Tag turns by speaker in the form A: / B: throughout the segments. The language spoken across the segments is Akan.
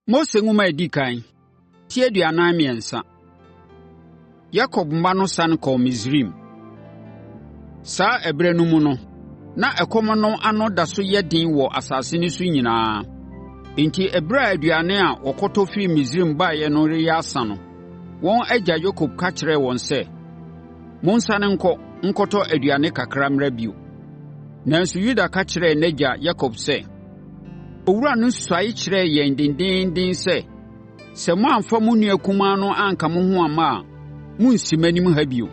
A: Mose Nwoma a ɛdi kan ti 43. Yakob mma no sane kɔ Misraim. Saa ɛberɛ no mu no, na ɛkɔm no ano da so yɛ den wɔ asase no so nyinaa. Enti, ɛberɛ a aduane a wɔkɔtɔ firii Misraim baeɛ no reyɛ asa no, wɔn agya Yakob ka kyerɛɛ wɔn sɛ, “Monsane nkɔ nkɔtɔ aduane kakra mmra bio.” Nanso, Yuda ka kyerɛɛ n'agya Yakob sɛ, “Owura no suae kyerɛɛ yɛn dendeenden sɛ, ‘Sɛ moamfa mo nua kumaa no anka mo ho amma a, monnsi m'anim ha bio.’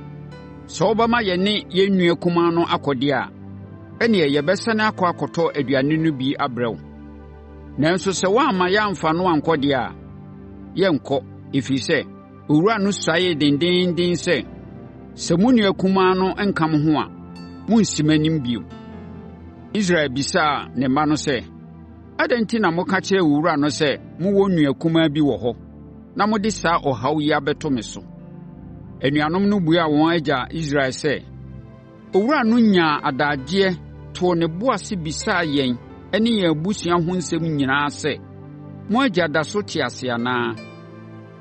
A: Sɛ wobɛma yɛne yɛn nua kumaa no akɔ deɛ a, ɛnneɛ, yɛbɛsane akɔ akɔtɔ aduane no bi abrɛ wo. Nanso, sɛ woamma yɛamfa no ankɔ deɛ a, yɛrenkɔ, ɛfiri sɛ, owura no suaee dendeenden sɛ, ‘Sɛ mo nua kumaa no nka mo ho a, monnsi m'anim bio.’ ” Israel bisaa ne mma no sɛ, “Adɛn enti na moka kyerɛɛ owura no sɛ mowɔ nua kumaa bi wɔ hɔ, na mode saa ɔhaw yi abɛto me so?” Anuanom no buaa wɔn agya Israel sɛ, “Owura no nyaa adagyeɛ too ne bo ase bisaa yɛn ne yɛn abusua ho nsɛm nyinaa sɛ, ‘Mo agya da so te ase anaa?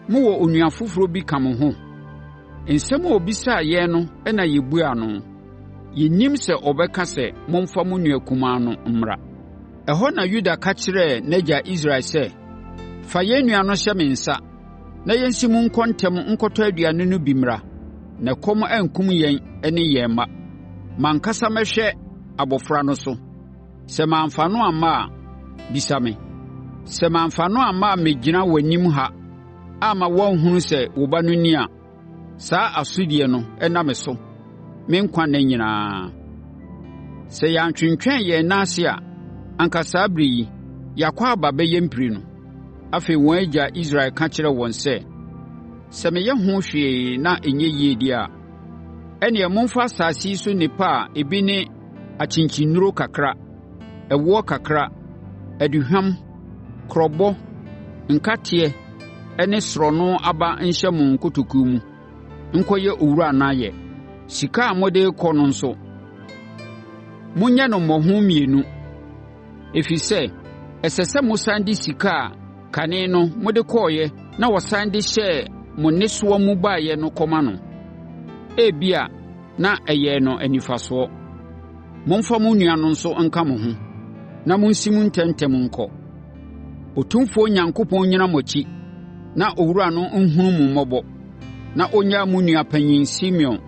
A: Mowɔ onua foforɔ bi ka mo ho?’ Nsɛm a ɔbisaa yɛn no na yɛbuaa no. Yɛnnim sɛ ɔbɛka sɛ, ‘Momfa mo nua kumaa no mmra.’ ” Ɛhɔ na Yuda ka kyerɛɛ n'agya Israel sɛ, “Fa yɛn nua no hyɛ me nsa, na yɛnsi mu nkɔ ntɛm nkɔtɔ aduane no bi mmra, na ɛkɔm ankum yɛn ne yɛn mma. M'ankasa mɛhwɛ abɔfra no so. Sɛ mamfa no amma a, bisa me. Sɛ mamfa no amma ammɛgyina w'anim ha amma woanhunu sɛ wo ba no ni a, saa asodie no nna me so me nkwa nna nyinaa. Sɛ yɛantwentwɛn yɛn nan ase a, anka saa ɛberɛ yi, yɛakɔ aba bɛyɛ mprenu.” Afei, wɔn agya Israel ka kyerɛɛ wɔn sɛ, “Sɛ meyɛ ho hwee na ɛnyɛ yie deɛ a, ɛnneɛ, momfa asase yi so nnepa a ebi ne akyenkyennuro kakra, ɛwoɔ kakra, aduhwam, kurobo, nkateɛ ne sorɔno aba nhyɛ mo nkotokuo mu, nkɔyɛ owura no ayɛ. Sika a mode rekɔ no nso, monyɛ no mmɔho mmienu, ɛfiri sɛ, ɛsɛ sɛ mosane de sika a kane no mode kɔeɛ na wɔsane de hyɛɛ mo nnesoa mu baeɛ no kɔma no. Ebia na ɛyɛɛ no anifasoɔ. Momfa mo nua no nso nka mo ho, na monsim ntɛm ntɛm nkɔ. Otumfoɔ Onyankopɔn nnyina mo akyi, na owura no nhunu mo mmɔbɔ, na ɔnnyaa mo nua panin Simeon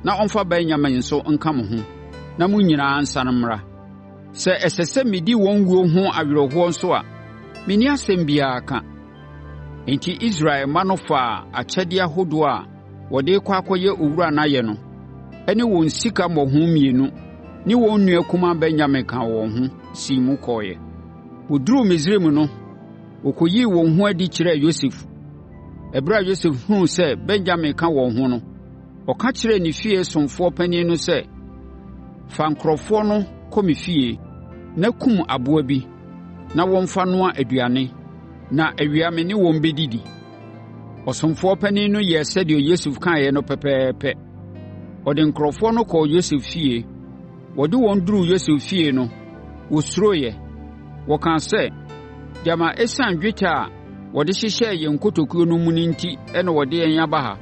A: na ɔmfa Benyamin nso nka mo ho, na mo nyinaa nsane mmra. Sɛ ɛsɛ sɛ medi wɔn wuo ho awerɛhoɔ nso a, menni asɛm biara ka.” Enti, Israel mma no faa akyɛdeɛ ahodoɔ a wɔde rekɔ akɔyɛ owura no ayɛ no, ne wɔn sika mmɔho mmienu ne wɔn nua kumaa Benyamin kaa wɔn ho, siim kɔeɛ. Wɔduruu Misraim no, wɔkɔyii wɔn ho adi kyerɛɛ Yosef. Ɛberɛ a Yosef hunuu sɛ Benyamin ka wɔn ho no, ɔka kyerɛɛ ne fie ɔsomfoɔ panin no sɛ, “Fa nkurɔfoɔ no kɔ me fie, na kum aboa bi, na wɔmfa nnoa aduane, na awia me ne wɔn bɛdidi.” Ɔsomfoɔ panin no yɛɛ sɛdeɛ Yosef kaeɛ no pɛpɛɛpɛ. Ɔde nkurɔfoɔ no kɔɔ Yosef fie. Wɔde wɔn duruu Yosef fie no, wɔsuroeɛ. Wɔkaa sɛ, “Gyama ɛsiane dwetɛ a wɔde hyehyɛɛ yɛn nkotokuo no mu no enti na ɔde yɛn aba ha.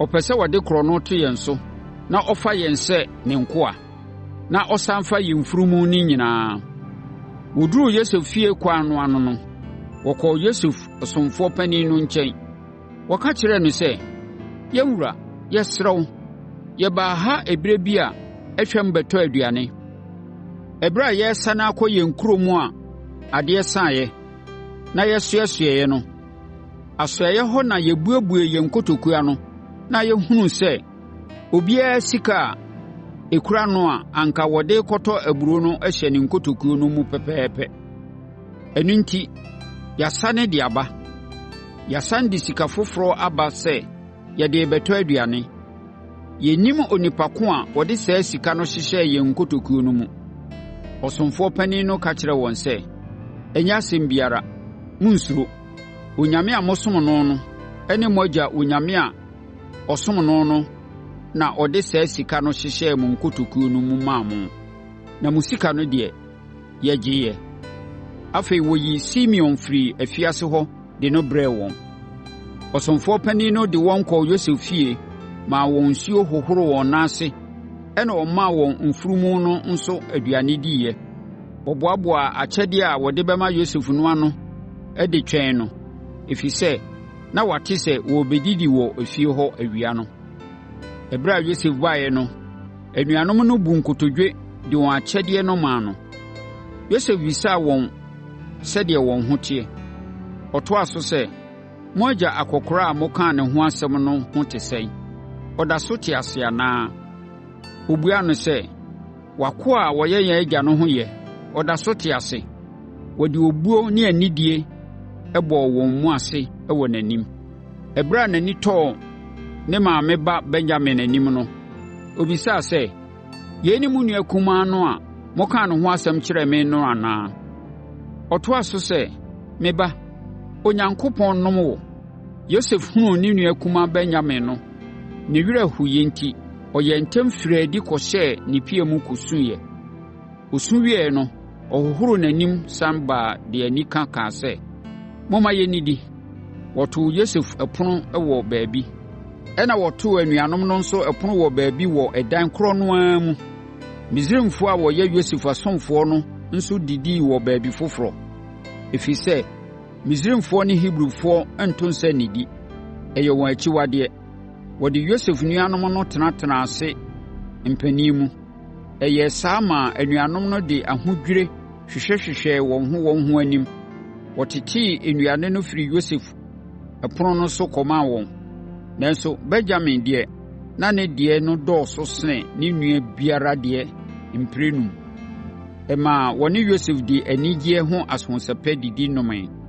A: Ɔpɛ sɛ ɔde korɔno to yɛn so na ɔfa yɛn sɛ ne nkoa, na ɔsane fa yɛn mfunumu no nyinaa.” Wɔduruu Yosef fie ɛkwan no ano no, wɔkɔɔ Yosef ɔsomfoɔ panin no nkyɛn. Wɔka kyerɛɛ no sɛ, “Yɛn wura, yɛsrɛ wo, yɛbaa ha ɛberɛ bi a atwam bɛtɔɔ aduane. Ɛberɛ a yɛresane akɔ yɛn kurom a adeɛ saeɛ, na yɛsoɛeɛ no, asoɛeɛ hɔ na yɛbuebuee yɛn nkotokuo ano na yɛhunuu sɛ obiara sika a ɛkura no a anka ɔde rekɔtɔ aburoo no hyɛ ne nkotokuo no mu pɛpɛɛpɛ. Ɛno enti, yɛasane de aba. Yɛasane de sika foforɔ aba sɛ yɛde rebɛtɔ aduane. Yɛnnim onipa ko a ɔde saa sika no hyehyɛɛ yɛn nkotokuo no mu.” Ɔsomfoɔ panin no ka kyerɛɛ wɔn sɛ, “Ɛnyɛ asɛm biara. Monnsuro. Onyame a mosom no no ne mo agya Onyame a ɔsom no no na ɔde saa sika no hyehyɛɛ mo nkotokuo no mu maa mo. Na mo sika no deɛ, yɛgyeeɛ. Afei, wɔyii Simeon firii afiase hɔ de no brɛɛ wɔn. Ɔsomfoɔ panin no de wɔn kɔɔ Yosef fie, maa wɔn nsuo hohoroo wɔn nan ase ɛnna ɔmaa wɔn mfunumu no nso aduane diiɛ. Wɔboaboaa akyɛdeɛ a wɔde bɛma Yosef no ano de twɛn no, ɛfiri sɛ, na wɔate sɛ wɔrebɛdidi wɔ efie hɔ awia no. Ɛberɛ a Yosef baeɛ no, anuanom no buu nkotodwe de wɔn akyɛdeɛ no maa no. Yosef bisaa wɔn sɛdeɛ wɔn ho te. Ɔtoaa so sɛ, “Mo agya akɔkoraa a mokaa ne ho asɛm no ho te sɛn? Ɔda so te ase anaa?” Wɔbuaa no sɛ, “W'akoa a ɔyɛ yɛn agya no ho yɛ. Ɔda so te ase.” Wɔde obuo ne anidie bɔɔ wɔn mu ase wɔ n'anim. Ɛberɛ a n'ani tɔɔ ne maame ba Benyamin anim no, ɔbisaa sɛ, “Yei ne mo nua kumaa no a mokaa ne ho asɛm kyerɛɛ me no anaa?” Ɔtoaa so sɛ, “Me ba, Onyankopɔn nnom wo.” Yosef hunuu ne nua kumaa Benyamin no, ne werɛ hoeɛ enti, ɔyɛɛ ntɛm firii adi kɔhyɛɛ ne pia mu kɔsuiɛ. Ɔsu wieeɛ no, ɔhohoroo n'anim sane baa de anika kaa sɛ, “Momma yɛnnidi.” Wɔtoo Yosef ɛpono wɔ baabi, ɛnna wɔtoo anuanom no nso ɛpono wɔ baabi wɔ ɛdan korɔ no ara mu. Misraimfoɔ a wɔyɛ Yosef asomfoɔ no nso didii wɔ baabi foforɔ, ɛfiri sɛ, Misraimfoɔ ne Hebrifoɔ nto nsa nnidi. Ɛyɛ wɔn akyiwadeɛ. Wɔde Yosef nuanom no tenatenaa ase mpanin mu. Ɛyɛɛ saa maa anuanom no de ahodwirie hwehwɛhwehwɛɛ wɔn ho wɔn ho anim. Wɔtetee nnuane no firii Yosef ɛpono no so kɔmaa wɔn. Nanso, Benyamin deɛ, na ne deɛ no dɔɔso sene ne nua biara deɛ mprenum. Ɛmaa wɔne Yosef de anigyeɛ ho ahosɛpɛ didi nomee.